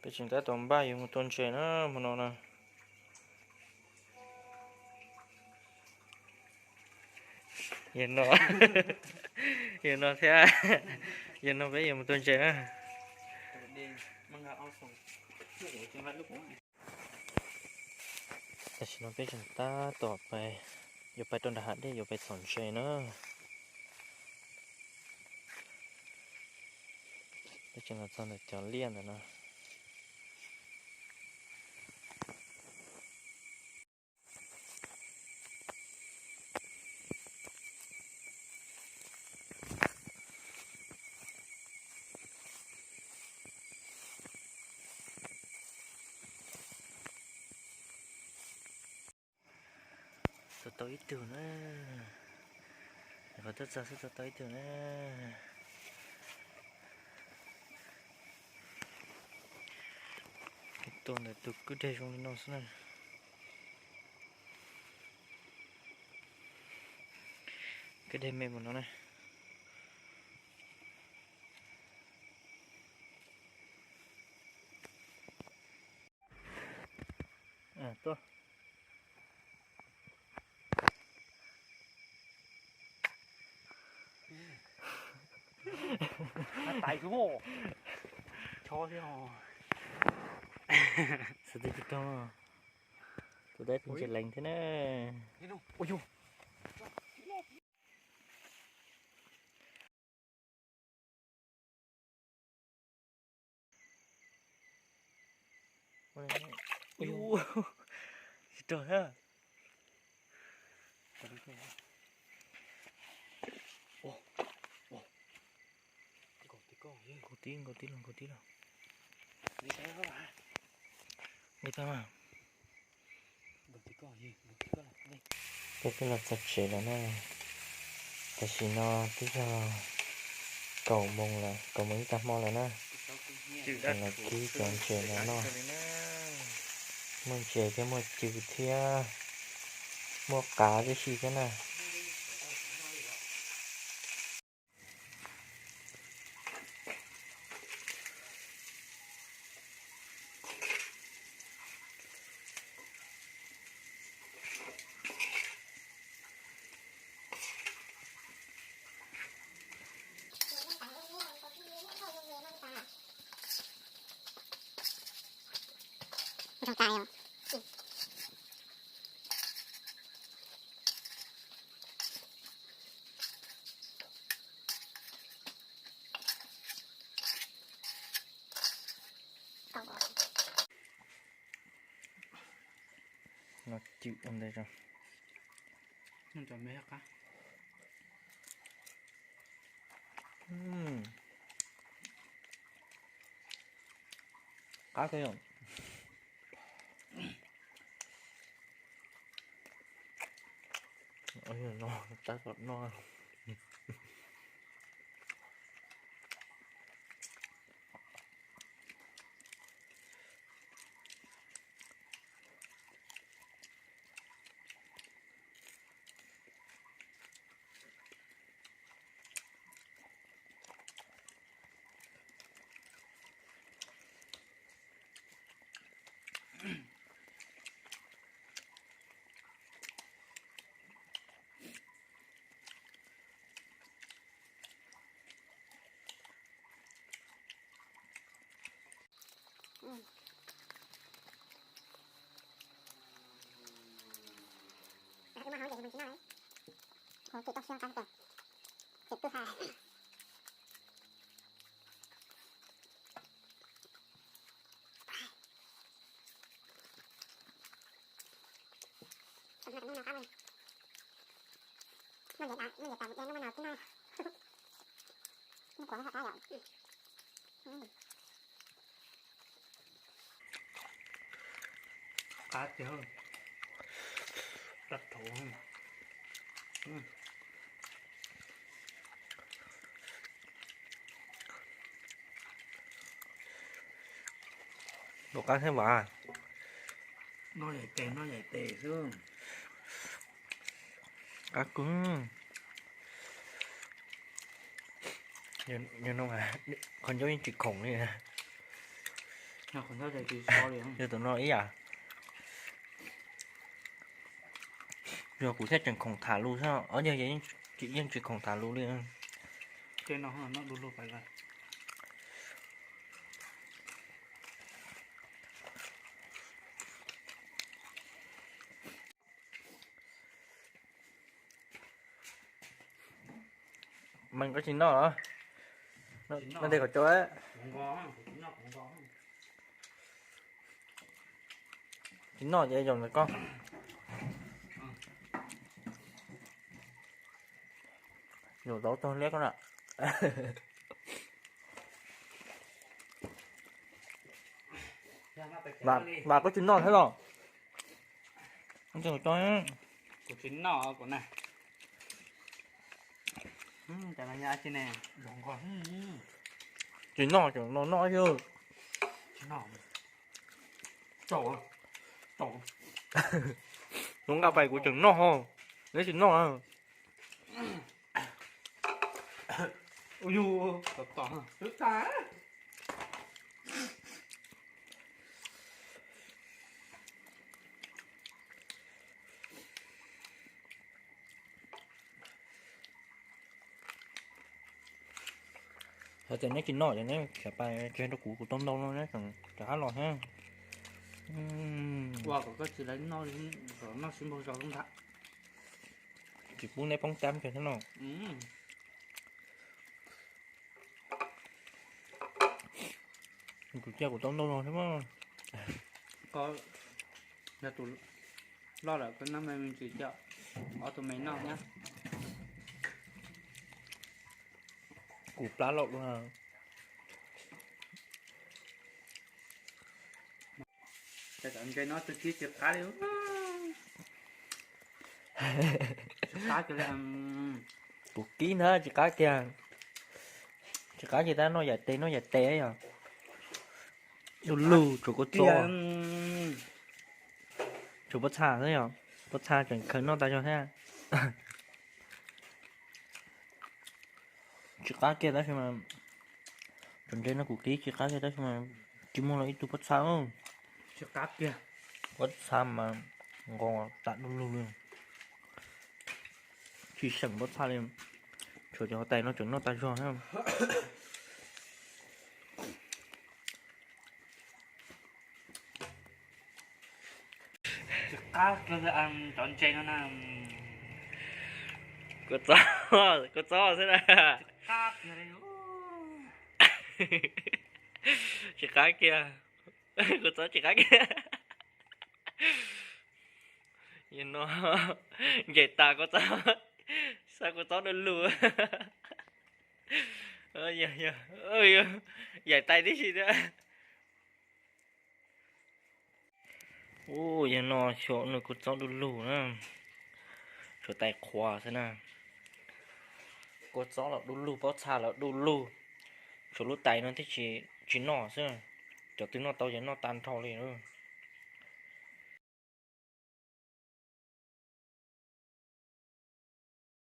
Peb tseem tab tom npaj yuav mus tua ntses na, hmo no na. Yog no, yog no thiab, yog no peb yuav mus tua ntses na. Tam sim no peb tseem tab tom pais, yuav pais rau nram hav dej yuav pais txhom ntses na. Peb tseem los txog ntawm cov liaj ntawm no. Tau tau ib tug na. Qhov tuaj txog xwb tau tau ib tug na. Tua ntawm tus kwj deg zoo li no xwb na. Kwj deg me mus no na. Tuaj. Tais xwb, cho thiab. Xwb twb tsis tau. Tus dab tsis lees thiab na. Tsis rau thiab. Nkaus tib, nkaus tib los, nkaus tib los. Nqis tau mas. Peb twb los txog tsev lawm na. Tam sim no twb yog kaum moos lawm, kaum moos ib tag hmo lawm na. Tseem los kib cov ntses no noj. Muaj ntses thiab muaj cw thiab, muaj qav tib si thiab na. No cwm ua ntej tso. Qab kawg. No tab tom noj. Qab tiag, dab thaum. Noj qab thiab mas. Noj yaim tes, noj yaim tes xwb. Qab kawg. Qhov ncauj yeej tsis khoom li. Yog tus no ib yam. Yog kuv thiaj tseem khoom tham lus xwb, ob yawg yeej tsis khoom tham lus li. Meej, koj tsis noj los? Noj tej kom tsau. Tsis noj ces zaum ntawm koj. Zaum tau tog liab koj na. Vam, koj tsis noj thiab los? Kuv tsis noj kuv na. Tsis noj, tseem no noj xwb. Lub nqaij pais kuv tseem noj ho, neb tsis noj. Hos tias neb tsis noj ces neb khiav pais tseg rau kuv, kuv tau ntau no neb rov qab los thiab. Ua kom koj tsis noj, noj sib npaug zog ntag. Tsis pub neb poob tab kiag thiab no. Kuv cia kuv tau ntau no thiab mas. Koj yog tus loj lawm koj noj me me ntsis coj ob tug me noj thiab. Kuv plab laus dua. Cov ntses no twb kib tsis qab li. Tsis qab kiag li. Kuv kib ntag tsis qab kiag. Tsis qab kiag tab noj yam tes noj yam tes yom. Du lug tshuav kua txob, tshuav pob txha xwb yom. Pob txha tseem khaws noj tas zog thiab. Tsis qab kiag tab sis mas, cov ntses no kuv kib tsis qab kiag tab sis mas tsis muaj los ib tug pob txha. Tsis qab kiag, pob txha mas nqos tas du lug li. Tsis seem pob txha li, tshuav cov hauv tais no tseem noj tas zog thiab. Tsis qab kiag li cov ntses no na. Kua txob, kua txob xwb na. Tsis qab kiag, kua txob tsis qab kiag. Yog no, ncaim tas kua txob, xa kua txob du lug. Yaim tais tib si thiab. Ub, yog no xyov nws kua txob du lug na. Tshuav tais qhuav xwb na. Kua txob los du lug, pob txha los du lug. Tshuav lub tais no thiaj tsis noj xwb. Cov twg noj tau ces noj tag nrho li.